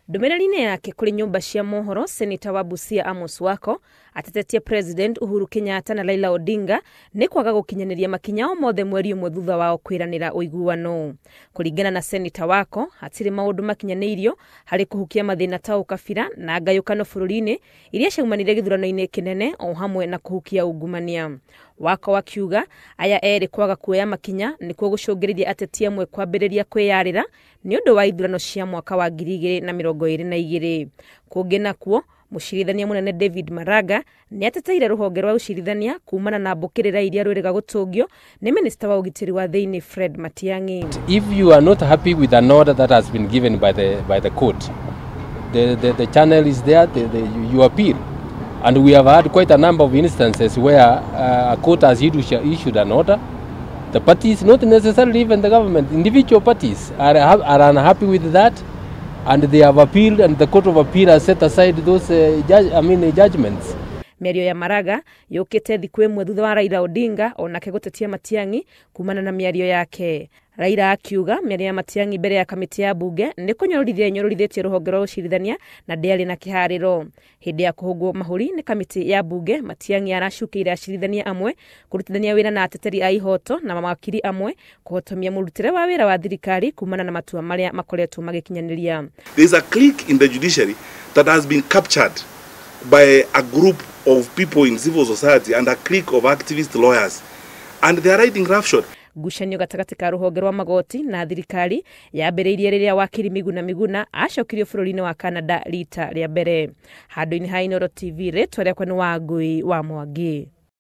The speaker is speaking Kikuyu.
Ndũmĩrĩri-inĩ yake kũrĩ nyũmba cia mohoro, Seneta wa Busia Amos Wako atetetie President Uhuru Kenyatta na Raila Odinga nĩ kwaga gũkinyanĩria makinya o mothe mweri ũmwe thutha wao kwĩranĩra ũiguano. Kũringana na Seneta Wako, hatirĩ maũndũ makinyanĩirio harĩ kũhukia mathĩna ta ũkabira na ngayũkano bũrũri-inĩ iria ciaumanire gĩthurano-inĩ kĩnene o hamwe na kũhukia ungumania. Wako akiuga aya erĩ kwaga kuoya makinya nĩkuo gũcũngĩrĩria ateti amwe kwambĩrĩria kwĩyarĩra nĩ ũndũ wa ithurano cia mwaka wa 2022. Kũngĩ nakuo, mũcirithania mũnene David Maraga nĩ ateteire rũhonge rwa ũcirithania kumana na mbũkĩrĩra iria rwĩrĩga gũtũngio nĩ minista wa ũgitĩri wa thĩinĩ Fred Matiang'i. If you are not happy with an order that has been given by the court, the channel is there, you appeal. And we have had quite a number of instances where a court has issued an order. The parties, not necessarily even the government, individual parties are unhappy with that, and they have appealed, and the Court of Appeal has set aside those judge, I mean, judgments. Mĩario ya Maraga yũkĩte thikũ ĩmwe thutha wa Raila Odinga onake gũtetia Matiang'i kumana na mĩario yake. Raila akiuga mĩario ya Matiang'i mbere ya kamĩtĩ ya bunge nĩ kũnyororithia ĩnyororithĩtie rũhonge rwa ũcirithania na ndĩarĩ na kĩharĩro. Hĩndĩ ya kũhũngwo mahũri nĩ kamĩtĩ ya bunge, Matiang'i aracukĩire acirithania amwe kũrutithania wĩra na ateteri a ihoto na mawakiri amwe kũhotomia mũrutĩre wa wĩra wa thirikari kumana na matua marĩa makoretwo magĩkinyanĩria. There is a clique in the judiciary that has been captured by a group of people in civil society and a clique of activist lawyers, and they are riding roughshod. Ngucanio gatagatĩ ka rũhonge rwa magoti na thirikari yambĩrĩirie rĩrĩa wakiri Miguna Miguna acokirio bũrũri-inĩ wa Canada rita rĩa mbere. Handũ-inĩ ha Inooro TV, rĩtwa rĩakwa nĩ Wangui wa Mwangi.